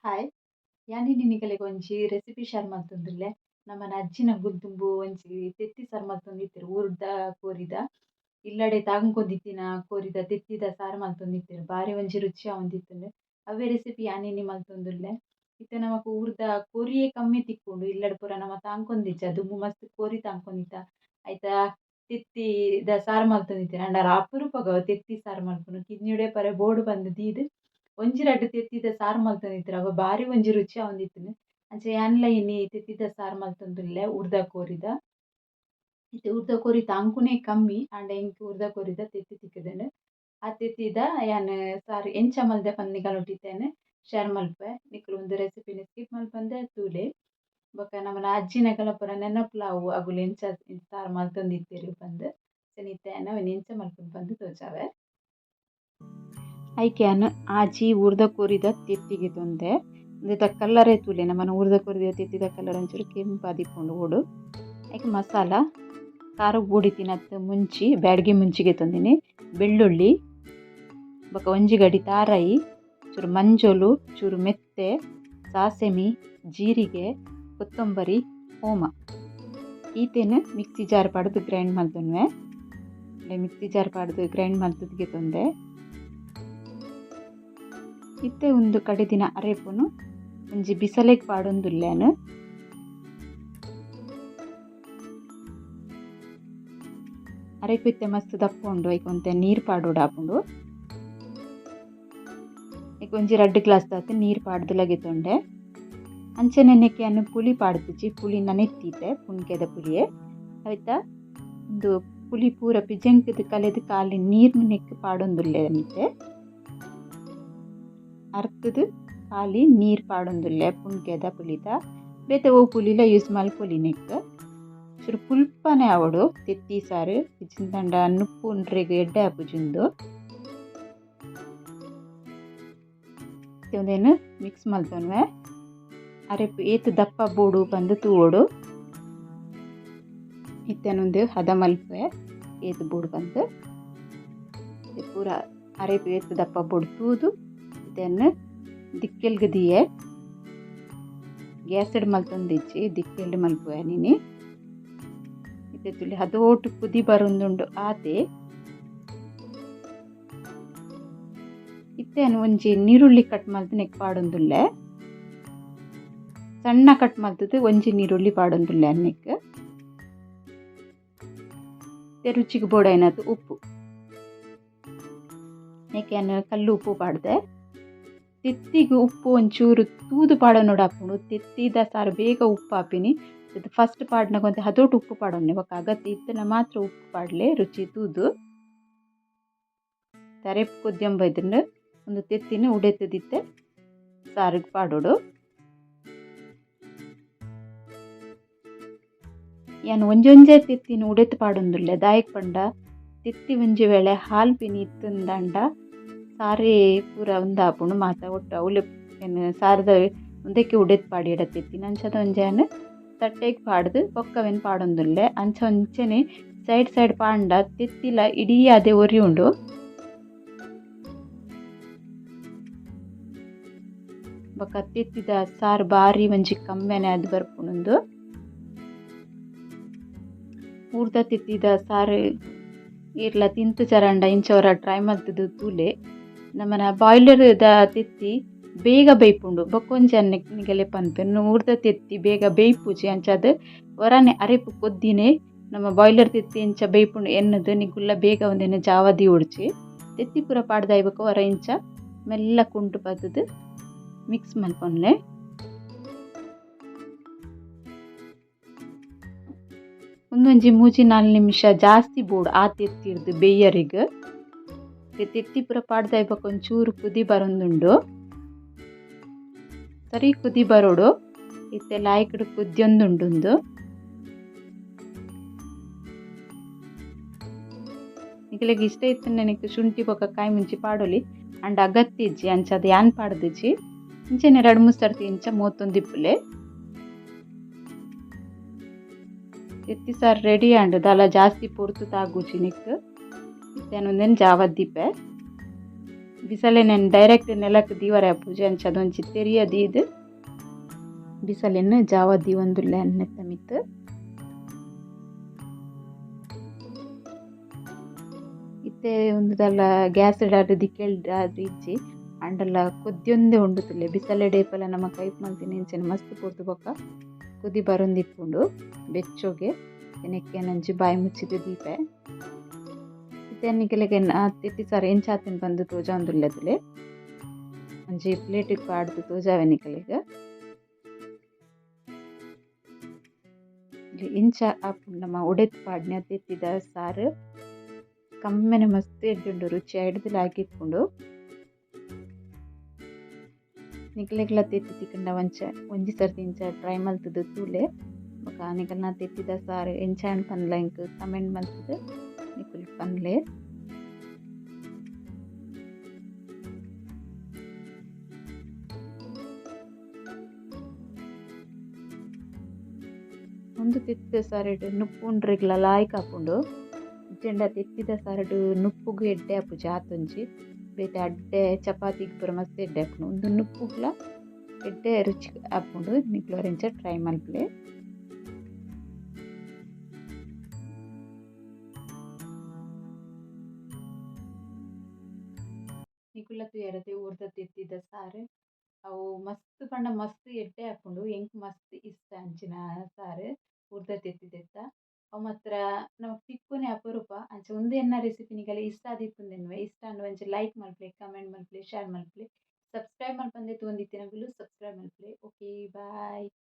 Hi, ಯಾನ್ ಇನಿ ನಿಕಲೆಗ್ ಒಂಜಿ ರೆಸಿಪಿ ಶೇರ್ ಮಲ್ತೊಂದುಲ್ಲೆ. ನಮನ ಅಜ್ಜಿನ ದುಂಬು ಒಂಜಿ ತೆತ್ತಿ ಸಾರು ಮಲ್ತೊಂದಿತ್ತೆರ್. ಊರ್ದ ಕೋರಿದ ಇಲ್ಲಡೆ ತಾಂಕೊಂದಿತ್ತಿನ ಕೋರಿದ ತೆತ್ತಿದ ಸಾರು ಮಲ್ತೊಂದಿತ್ತೆರ್. ಬಾರಿ ಒಂಜಿ ರುಚಿ ಆವೊಂದಿತ್ತ್ಂಡ್. ಅವ್ವೇ ರೆಸಿಪಿ ಯಾನ್ ಇನಿ ಮಲ್ತೊಂದುಲ್ಲೆ. ಇತ್ತೆ ನಮಕ್ ಊರ್ದ ಕೋರಿಯೇ ಕಮ್ಮಿ ತಿಕ್ಕುಂಡು. ಇಲ್ಲಡ್ ಪೂರ ನಮ ತಾಂಕೊಂದಿಜ್ಜ. ದುಂಬು ಮಸ್ತ್ ಕೋರಿ ತಾಂಕೊಂದಿತ್ತ. ಐತ ತೆತ್ತಿದ ಸಾರು ಮಲ್ತೊಂದಿತ್ತೆರ್. ಆಂಡ ಅಪರೂಪಗ್ ಅವು ತೆತ್ತಿ ಸಾರು ಮಲ್ಪುನು. ಕಿನ್ನಿಡೇ ಪರೆ ಬೋಡು ಪಂದ್ ದೀದ್ ಒಂಜಿ ರಡ್ಡ್ ತೆತ್ತಿದ ಸಾರು ಮಲ್ತೊಂದಿತ್ತೆರ್. ಅವು ಬಾರಿ ಒಂಜಿ ರುಚಿ ಆವೊಂದಿತ್ತ್ಂಡ್. ಅಂಚ ಯಾನ್ಲ ಇನಿ ತೆತ್ತಿದ ಸಾರು ಮಲ್ತೊಂದುಲ್ಲೆ ಊರ್ದ ಕೋರಿದ. ಇತ್ತೆ ಊರ್ದ ಕೋರಿ ತಾಂಕುನೇ ಕಮ್ಮಿ. ಆಂಡ ಎಂಕ್ ಊರ್ದ ಕೋರಿದ ತೆತ್ತಿ ತಿಕ್ಕ್ದ್ಂಡ್. ಆ ತೆತ್ತಿದ ಯಾನ್ ಸಾರು ಎಂಚ ಮಲ್ದೆ ಪಂದ್ ನಿಕಲ್ನೊಟ್ಟಿಗೆ ಯಾನ್ ಶೇರ್ ಮಲ್ಪುವೆ. ನಿಕುಲು ಉಂದು ರೆಸಿಪಿನ್ ಸ್ಕಿಪ್ ಮಲ್ಪಂದೆ ತೂಲೆ. ಬೊಕ ನಮನ ಅಜ್ಜಿನಕಲ್ನ ಪೂರ ನೆನಪುಲ ಆವು ಅಗುಲು ಎಂಚ ಸಾರು ಮಲ್ತೊಂದಿತ್ತೆರ್ ಪಂದ್. ಇತ್ತೆ ಯಾನ್ ಅವೆನ್ ಎಂಚ ಮಲ್ಪುನು ಪಂದ್ ತೋಜಾವೆ. ಐಕ್ ಯಾನ್ ಆಜಿ ಊರ್ದ ಕೋರಿದ ತೆತ್ತಿ ಗೆತೊಂದೆ. ಉಂದೆತ ಕಲರೇ ತೂಲೆ ನಮನ ಊರ್ದ ಕೋರಿದ ತೆತ್ತಿದ ಕಲರ್ ಒಂಚೂರು ಕೆಂಪಾದಿಪ್ಪುಂಡು ಓಡು. ಐಕ್ ಮಸಾಲ ಖಾರಗ್ ಬೋಡಿತ್ತಿನತ್ ಮುಂಚಿ ಬ್ಯಾಡಗಿ ಮುಂಚಿ ಗೆತೊಂದಿನಿ, ಬೆಳ್ಳುಳ್ಳಿ ಬೊಕ ಒಂಜಿ ಗಡಿ ತಾರಾಯಿ, ಚೂರು ಮಂಜೊಲು, ಚೂರು ಮೆತ್ತೆ, ಸಾಸೆಮಿ, ಜೀರಿಗೆ, ಕೊತ್ತಂಬರಿ, ಓಮ ಈತೆನ್ ಮಿಕ್ಸಿ ಜಾರ್ ಪಾಡ್ದ್ ಗ್ರೈಂಡ್ ಮಲ್ತೊನುವೆ. ಮಿಕ್ಸಿ ಜಾರ್ ಪಾಡ್ದ್ ಗ್ರೈಂಡ್ ಮಲ್ತುದು ಗೆತೊಂದೆ. ಇತ್ತೆ ಉಂದು ಕಡೆದಿನ ಅರೆಪುನು ಒಂಜಿ ಬಿಸಲೆಗ್ ಪಾಡೊಂದುಲ್ಲೆ ಯಾನ್. ಅರೆಪು ಇತ್ತೆ ಮಸ್ತ್ ದಪ್ಪ ಉಂಡು, ಐಕ್ ಒಂತೆ ನೀರ್ ಪಾಡೊಡಾಪುಂಡು. ಐಕ್ ಒಂಜಿ ರಡ್ಡ್ ಗ್ಲಾಸ್ ದಾತ್ ನೀರ್ ಪಾಡ್ದ್ ಗೆತೊಂಡೆ. ಅಂಚನೆ ನೆಕ್ಕ್ ಯಾನ್ ಪುಳಿ ಪಾಡ್ದಿಜಿ, ಪುಳಿ ನನೆತ್ತಿತ್ತೆ ಪುನ್ಕೆದ ಪುಳಿಯೇ. ಐತ ಉಂದು ಪುಳಿ ಪೂರ ಪಿಜಂಕ್ದ್ ಕಲೆದ್ ಖಾಲಿ ನೀರ್ನ್ ನೆಕ್ಕ್ ಪಾಡೊಂದುಲ್ಲೆ ಇತ್ತೆ. ಅರ್ತ್‌ದ್ ಖಾಲಿ ನೀರ್ ಪಾಡೊಂದುಲ್ಲೆ ಪುನ್ಕೆದ ಪುಳಿತ. ಬೇತೆ ಒವು ಪುಳಿಲ ಯೂಸ್ ಮಲ್ಪೊಲಿ ನೆಕ್ಕ್. ಚೂರು ಪುಲ್ಪನೆ ಆವೊಡು ತೆತ್ತಿ ಸಾರು ಇಜ್ಜಿಂದಾಂಡ ನುಪ್ಪು ಉಂಡ್ರೆಗ್ ಎಡ್ಡೆ ಆಪುಜಿ ಉಂದು. ಉಂದೆನ್ ಮಿಕ್ಸ್ ಮಲ್ತೊನುವೆ. ಅರೆಪು ಏತ್ ದಪ್ಪ ಬೋಡು ಪಂದ್ ತೂವೊಡು. ಇತ್ತೆ ಉಂದು ಹದ ಮಲ್ಪುವೆ ಏತ್ ಬೋಡು ಪಂದ್. ಪೂರ ಅರೆಪು ಏತ್ ದಪ್ಪ ಬೋಡು ತೂದು ಇತ್ತೆನ್ ದಿಕ್ಕೆಲ್ಗ್ ದೀಯೆ. ಗ್ಯಾಸ್ಡ್ ಮಲ್ತೊಂದಿಜ್ಜಿ, ದಿಕ್ಕೆಲ್ಡ್ ಮಲ್ಪುವೆ ಇನಿ. ಇತ್ತೆ ತೂಲೆ ಹದೋಟು ಕುದಿ ಬರೊಂದುಂಡು ಆತೆ. ಇತ್ತೆ ಯಾನ್ ಒಂಜಿ ನೀರುಳ್ಳಿ ಕಟ್ ಮಲ್ತ್ ನೆಕ್ಕ್ ಪಾಡೊಂದುಲ್ಲೆ. ಸಣ್ಣ ಕಟ್ ಮಲ್ತ್‌ದ್ ಒಂಜಿ ನೀರುಳ್ಳಿ ಪಾಡೊಂದುಲ್ಲೆ ನೆಕ್ಕ್. ಇತ್ತೆ ರುಚಿಗ್ ಬೋಡಾಯಿನಾತ್ ಉಪ್ಪು. ನೆಕ್ಕ್ ಯಾನ್ ಕಲ್ಲು ಉಪ್ಪು ಪಾಡ್ದೆ. ತೆತ್ತಿಗ್ ಉಪ್ಪು ಒಂಚೂರು ತೂದು ಪಾಡೊನೊಡಾಪುಂಡು. ತೆತ್ತಿದ ಸಾರು ಬೇಗ ಉಪ್ಪು ಆಪಿನಿ. ಫಸ್ಟ್ ಪಾಡ್ನಗ ಒಂತೆ ಹದೋಟು ಉಪ್ಪು ಪಾಡೊನ್ನೆ. ಬೊಕ ಅಗತ್ಯ ಇತ್ತ್ಂಡ ಮಾತ್ರ ಉಪ್ಪು ಪಾಡ್ಲೆ ರುಚಿ ತೂದು. ತರೆಪು ಕೊದ್ಯೊಂದು ಬೈದ್ಂಡ್. ಉಂದು ತೆತ್ತಿನ್ ಉಡೆತ್‌ದಿತ್ತೆ ಸಾರುಗ್ ಪಾಡೊಡು. ಯಾನ್ ಒಂಜೊಂಜೆ ತೆತ್ತಿನ್ ಉಡೆತ್ ಪಾಡೊಂದುಲ್ಲೆ. ದಾಯೆಗ್ ಪಂಡ ತೆತ್ತಿ ಒಂಜಿ ವೇಳೆ ಹಾಲ್ ಪಿನಿ ಇತ್ತ್ಂದಾಂಡ ಸಾರೇ ಪೂರ ಉಂದಾಪುಂಡು ಮಾತ ಒಟ್ಟು ಅವ್ಲೆ ಸಾರದ ಉಂದೆಕ್ಕೆ ಉಡೆತ್ ಪಾಡಿಯೆಡ ತೆತ್ತಿನ್. ಅಂಚಾದ್ ಒಂಜಿ ಯಾನ್ ತಟ್ಟೆಗ್ ಪಾಡ್ದ್ ಬೊಕ್ಕ ಅವೆನ್ ಪಾಡೊಂದುಲ್ಲೆ. ಅಂಚ ಅಂಚನೆ ಸೈಡ್ ಸೈಡ್ ಪಾಡ್ಂಡ ತೆತ್ತಿಲ ಇಡೀ ಆದೆ ಒರಿಯುಂಡು. ಬೊಕ ತೆತ್ತಿದ ಸಾರು ಬಾರಿ ಒಂಜಿ ಕಮ್ಮೆನೆ ಆದ್ ಬರ್ಪುಂಡು ಉಂದು. ಊರ್ದ ತೆತ್ತಿದ ಸಾರು ಏರ್ಲ ತಿಂತುಜರಂಡ ಇಂಚ ಒರ ಟ್ರೈ ಮಲ್ತ್‌ದ್ ತೂಲೆ. ನಮನ ಬಾಯ್ಲರ್ ದ ತೆತ್ತಿ ಬೇಗ ಬೇಯ್ಪುಂಡು. ಬೊಕೊಂಜಿ ಯಾನ್ ನಿಗಲೆ ಪನ್ಪೆ ಊರ್ದ ತೆತ್ತಿ ಬೇಗ ಬೇಯ್ಪುಜಿ. ಅಂಚಾದ್ ಒರಾನೆ ಅರೆಪು ಕೊದ್ದಿನೆ ನಮ್ಮ ಬಾಯ್ಲರ್ ತೆತ್ತಿ ಎಂಚ ಬೇಯ್ಪುಂಡು ಎನ್ನುದು ನಿಕುಲ್ಲ ಬೇಗ ಉಂದೆನ್ ಜಾವ ದೀವೊಡ್ಚಿ. ತೆತ್ತಿ ಪೂರ ಪಾಡ್ದ್ ಆಯಿ ಬೊಕ ಒರ ಇಂಚ ಮೆಲ್ಲ ಕುಂಟು ಪತ್ತ್‌ದ್ ಮಿಕ್ಸ್ ಮಲ್ಪೊನ್ಲೆ. ಉಂದೊಂಜಿ ಮೂಜಿ ನಾಲ್ ನಿಮಿಷ ಜಾಸ್ತಿ ಬೋಡು ಆ ತೆತ್ತಿರ್ದ್ ಬೇಯರೆಗ್. ತೆತ್ತಿ ಪೂರ ಪಾಡ್ದ್ ಆಯಿ ಬೊಕ ಒಂಚೂರು ಕುದಿ ಬರೊಂದುಂಡು. ಸರಿ ಕುದಿ ಬರೊಡು. ಇತ್ತೆ ಲಾಯ್ಕ್‌ಡ್ ಕುದ್ಯೊಂದುಂಡು ಉಂದು. ನಿಕಲೆಗ್ ಇಷ್ಟ ಇತ್ತ್ಂಡ ನೆಕ್ಕ್ ಶುಂಠಿ ಬೊಕ ಕಾಯಿ ಮುಂಚಿ ಪಾಡೊಲಿ. ಆಂಡ ಅಗತ್ಯ ಇಜ್ಜಿ ಅಂಚಾದ್ ಯಾನ್ ಪಾಡ್ದಿಜಿ. ಇಂಚನೆ ರಡ್ಡ್ ಮೂಜಿ ಸರ್ತಿ ಇಂಚ ಮೋತೊಂದಿಪ್ಪುಲೆ. ತೆತ್ತಿ ಸಾರು ರೆಡಿ ಆಂಡ್. ದಾಲ ಜಾಸ್ತಿ ಪೊರ್ತು ತಾಗುಜಿ ನೆಕ್ಕ್. ಇತ್ತೆ ಯಾನ್ ಉಂದೆನ್ ಜಾವದ್ ದೀಪೆ. ಬಿಸಲೆನ್ ಡೈರೆಕ್ಟ್ ನೆಲಕ್ ದೀವರೆ ಆಪುಜಿ ಅಂಚ ಅದೊಂಜಿ ತೆರಿಯ ದೀದ್ ಬಿಸಲೆನ್ ಜಾವ ದೀವೊಂದುಲ್ಲೆ ನೆತ್ತ ಮಿತ್ತ್. ಇತ್ತೆ ಉಂದು ದಾಲ ಗ್ಯಾಸ್ ಡಾದ್ ದಿಕ್ಕೆಲ್ ದಾದ ಇಜ್ಜಿ ಆಂಡಲ ಕೊದ್ಯೊಂದೆ ಉಂಡು ತೂಲೆ ಬಿಸಲೆಡ್ ಏಪಲ ನಮ ಕೈಪ್ ಮಲ್ತಿನ ಇಂಚನೆ ಮಸ್ತ್ ಪೊರ್ತು ಬೊಕ ಕೊದಿ ಬರೊಂದಿಪ್ಪುಂಡು ಬೆಚ್ಚೊಗೆ ನೆಕ್ಕ್ ಯಾನ್ ಒಂಜಿ ಬಾಯಿ ಮುಚ್ಚಿದ್ ದೀಪೆ. ಇತ್ತೆ ನಿಕಲೆಗ್ ಎನ್ನ ತೆತ್ತಿ ಸಾರು ಎಂಚ ಆತುಂಡು ಪಂದ್ ತೋಜಾವೊಂದುಲ್ಲೆ ತೂಲೆ ಒಂಜಿ ಪ್ಲೇಟ್ ಗ್ ಪಾಡ್ದ್ ತೋಜಾವೆ ನಿಕಲೆಗ್. ಇಂಚ ಆಪುಂಡು ನಮ ಉಡೆತ್ ಪಾಡ್ನ ತೆತ್ತಿದ ಸಾರು. ಕಮ್ಮೆನೆ ಮಸ್ತ್ ಎಡ್ಡೆ ಉಂಡು ರುಚಿ ಐಡ್ದ್ ಲಾಯ್ಕ್ ಇಪ್ಪುಂಡು. ನಿಕಲೆಗ್ಲ ತೆತ್ತಿ ತಿಕ್ಕುಂಡ ಒಂಚ ಒಂಜಿ ಸರ್ತಿ ಇಂಚ ಟ್ರೈ ಮಲ್ತುದು ತೂಲೆ. ಬೊಕ ನಿಕಲ್ನ ತೆತ್ತಿದ ಸಾರು ಎಂಚ ಆಂಡ್ ಪನ್ಲೆ ಎಂಕ್ ಕಮೆಂಟ್ ಮಲ್ತುದು ನಿಕುಲು ಪನ್ಲೆ. ಉಂದು ತೆತ್ತಿದ ಸಾರುಡು ನುಪ್ಪು ಉಂಡ್ರೆಗ್ಲ ಲಾಯ್ಕ್ ಆಪುಂಡು. ಇಜ್ಜಂಡ ತೆತ್ತಿದ ಸಾರುಡು ನುಪ್ಪುಗು ಎಡ್ಡೆ ಆಪುಜಿ ಆತೊಂಜಿ ಬೇತೆ ಅಡ್ಡೆ ಚಪಾತಿಗ್ ಪೂರ ಮಸ್ತ್ ಎಡ್ಡೆ ಆಪುಂಡು. ಉಂದು ನುಪ್ಪುಗ್ಲ ಎಡ್ಡೆ ರುಚಿ ಆಪುಂಡು. ನಿಕುಲು ಒರಿಂಚ ಟ್ರೈ ಮಲ್ಪುಲೆ. ನಿಕುಲ ತೂಯರತೆ ಊರ್ದ ತೆತ್ತಿದ ಸಾರು ಅವು ಮಸ್ತ್ ಪಂಡ ಮಸ್ತ್ ಎಡ್ಡೆ ಆಪುಂಡು. ಎಂಕ್ ಮಸ್ತ್ ಇಷ್ಟ ಅಂಚಿನ ಸಾರು ಊರ್ದ ತೆತ್ತಿದೆತ್ತ. ಅವು ಮಾತ್ರ ನಮಕ್ ತಿಕ್ಕುನೆ ಅಪರೂಪ. ಅಂಚ ಉಂದು ಎನ್ನ ರೆಸಿಪಿ ನಿಕಲೆ ಇಷ್ಟ ಆದಿಪ್ಪುಂದೆನ್ವೆ. ಇಷ್ಟ ಆಂಡ ಒಂಜಿ ಲೈಕ್ ಮಲ್ಪುಲೆ, ಕಮೆಂಟ್ ಮಲ್ಪುಲೆ, ಶೇರ್ ಮಲ್ಪುಲೆ. ಸಬ್ಸ್ಕ್ರೈಬ್ ಮಲ್ಪಂದೆ ತೂವೊಂದಿತ್ತಿನಕುಲು ಸಬ್ಸ್ಕ್ರೈಬ್ ಮಲ್ಪುಲೆ. Okay bye.